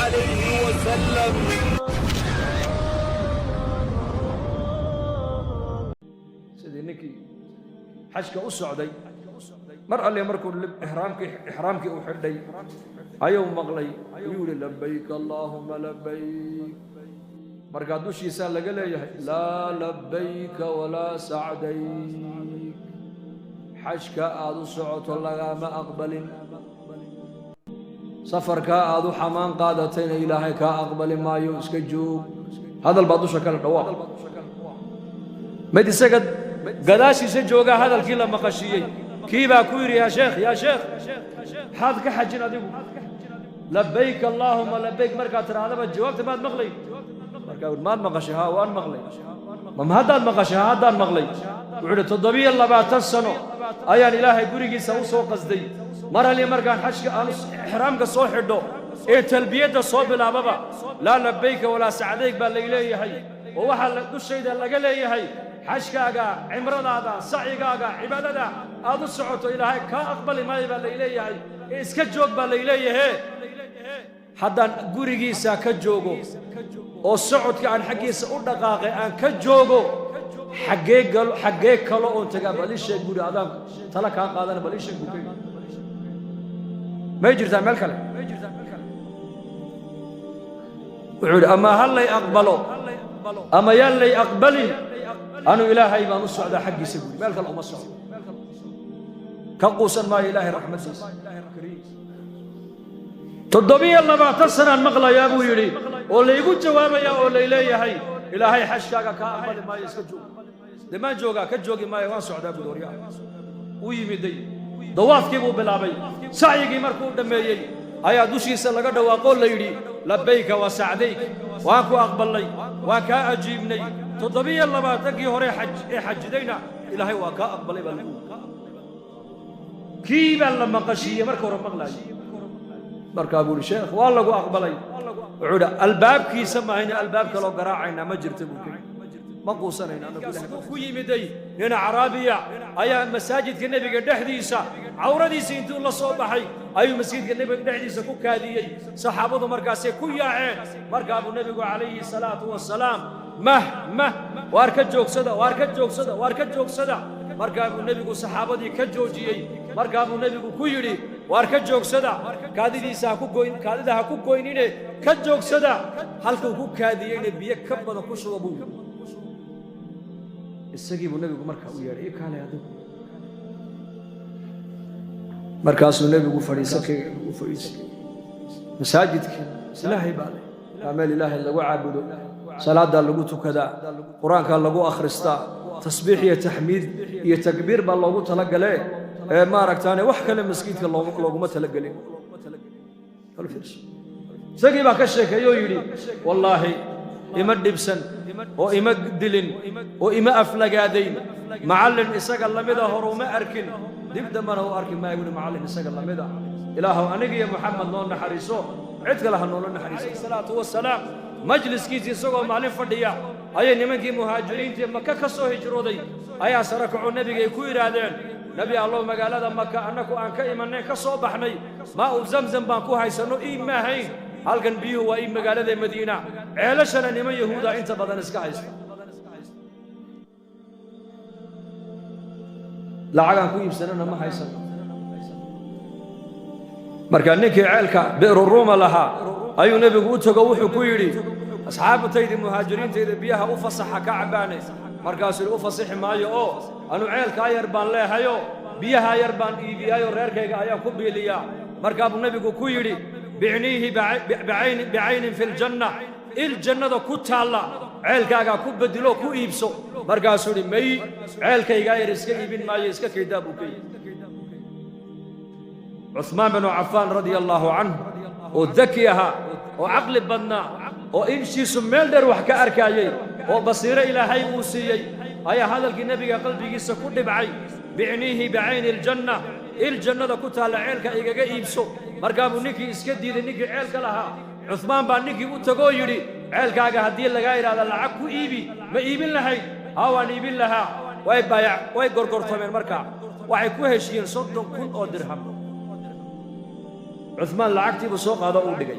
عليه وسلم. Sidii ninkii xajka u socday, mar alle markuu ixraamkii uu xidhay ayuu maqlay, ayuu yihi: "Labayk allaahuma labayk." Markaa dushiisaa laga leeyahay: "Laa labayka walaa sacdayk, xajka aad u socoto lagaama aqbalin, safarkaa aad u xamaan qaadatayna Ilaahay kaa aqbali maayo, iska joog." Hadal baa dusha kale dhawaaq. Mid isaga gadaashiisa joogaa hadalkii la maqashiiyey. Kii baa ku yidhi: "Yaa sheekh, yaa sheekh, maxaad ka xajin adigu? Labayk allaahuma labayk markaad tidhaahdaba jawaabta maad maqlay?" Markaa wuhi: "Maad maqashay?" "Haa, waan maqlay." "Ma haddaad maqashay?" "Haa, haddaan maqlay." Wuxuu yidhi: "27 sano ayaan Ilaahay gurigiisa u soo qasday. Mar halii markaan xajka aan ixraamka soo xidho ee talbiyadda soo bilaababa, laa labayka walaa sacdayg baa lay leeyahay, oo waxaa dushayda laga leeyahay xajkaaga, cimradaada, sacigaaga, cibaadada aad u socoto Ilaahay kaa aqbali maayo baa lay leeyahay, ee iska joog baa lay leeyahe. Haddaan gurigiisa ka joogo oo socodka aan xaggiisa u dhaqaaqay aan ka joogo, xaggee galo, xaggee kalo oon tagaa? Bal ii sheeg buuri, adaan tala kaa qaadana, bal ii sheeg," buu ka yidhi. "May jirtaa meel kale?" Wuxuu yidhi: "Ama ha lay aqbalo ama yaan lay aqbalin, anu Ilaahay baan u socdaa xaggiisa," buuri, "meel kale uma socdo, ka quusan maayo Ilaahay raxmaddiisa. 27 sanaan maqlayaa," buu yidhi, "oo laygu jawaabayaa oo lay leeyahay Ilaahay xajkaaga kaa aqbali maayo, iska joog. Dee maan joogaa? Ka joogi maayo, waan socdaa," buuri. Horyaa u yimiday, dawaafkii buu bilaabay. Sacyigii markuu dhammeeyey ayaa dushiisa laga dhawaaqoo la yidhi: "Labayka wa sacdayk, waan ku aqbalnay, waan kaa ajiibnay. 27kii hore ee xajidayna Ilaahay waa kaa aqbalay," baa lagu yidhi. Kii baa la maqashiiyey marka hore maqlaayay. Markaa buu yidhi: "Sheekh, waa lagu aqbalay." Wuxuu yidhi: "Albaabkiisa maahayna albaab kaloo garaacaynaa ma jirta," buu kayidhi. "Ma quusanayna annagu." Ilaahay ku yimiday nin acraabiya ayaa masaajidka Nebiga dhexdiisa cawradiisa intuu la soo baxay ayuu masjidka Nebiga dhexdiisa ku kaadiyey. Saxaabadu markaasay ku yaaceen. Markaa buu Nebigu calayhi salaatu wasalaam: "Mah, mah, waar ka joogsada, waar ka joogsada, waar ka joogsada." Markaa buu Nebigu saxaabadii ka joojiyey. Markaa buu Nebigu ku yidhi: "Waar ka joogsada, kaadidiisa ha ku goyn, kaadida ha ku goynine, ka joogsada. Halkuu ku kaadiyeyna biyo ka badan ku shuba," buu yidhi. Isagii buu Nebigu markaa u yeedhay: "Ii kaalay adigu." Markaasuu Nebigu fadhiisan u fadhiisay. Masaajidkii Ilaahay baa leh, waa meel Ilaahay lagu caabudo, salaadaa lagu tukadaa, Qur-aankaa lagu akhristaa, tasbiix iyo taxmiid iyo takbiir baa loogu talagalee, ee maaragtaane wax kale masjidka looguma talagelin. Bal fiirso. Isagii baa ka sheekeeyey oo yidhi: "Wallaahi ima dhibsan oo ima dilin oo ima aflagaadayn macallin isaga lamida. Hor uma arkin, dib dambana u arki maayo," buhi, "macallin isaga lamida. Ilaahow aniga iyo Muxamed noo naxariiso, cid kale ha noola naxariiso." Salaatu wasalaam majliskiisa isagoo maalin fadhiya ayay nimankii muhaajiriintii Maka ka soo hijrooday ayaa sare kaco Nebiga ay ku yidhaahdeen: "Nebi Allow, magaalada Maka annaku aan ka imanay, ka soo baxnay, maa u Zamzam baan ku haysanno, iib ma ahayn. Halkan biyuhu waa iib magaalada Madiina, ceelashana niman Yahuuda inta badan iska haysta. Lacagaan ku iibsanana ma haysano." Marka ninkii ceelka Bi'ru Ruuma lahaa ayuu Nebigu u tego. Wuxuu ku yidhi: "Asxaabtaydii muhaajiriintayda biyaha u fasaxa ka cabbaane." Markaasuu yidhi: "U fasixi maayo, oo anu ceelkaa yar baan leehayo, biyahaa yar baan iibiyaayoo reerkayga ayaan ku biiliyaa." Markaa buu Nebigu ku yidhi: "Bicniihi bicaynin fi ljanna, il jannada ku taalla ceelkaagaa ku bedilo, ku iibso." Markaasuu yidhi: "May, ceelkaygaa yar iska iibin maayo, iska kaydaa," buu ka yidhi. Cuثmaan binu Cafaan radia allaahu canhu, oo daki ahaa oo caqli badnaa oo inshiisu meel dheer wax ka arkaayey oo basiiro Ilaahay uu siiyey, ayaa hadalkii Nebiga qalbigiisa ku dhibcay: "Bicniihi bicayni aljanna, il jannada ku taalla ceelka igaga iibso." Markaa buu ninkii iska diiday, ninkii ceelka lahaa. Cuhmaan baa ninkii u tagoo yidhi: "Ceelkaaga haddii lagaa idhaahda lacag ku iibi, ma iibin lahayd?" "Haa, waan iibin lahaa." Way baayac, way gorgortameen. Markaa waxay ku heshiiyeen 30,000 oo dirham. Cuhmaan lacagtii buu soo qaado, uu dhigay.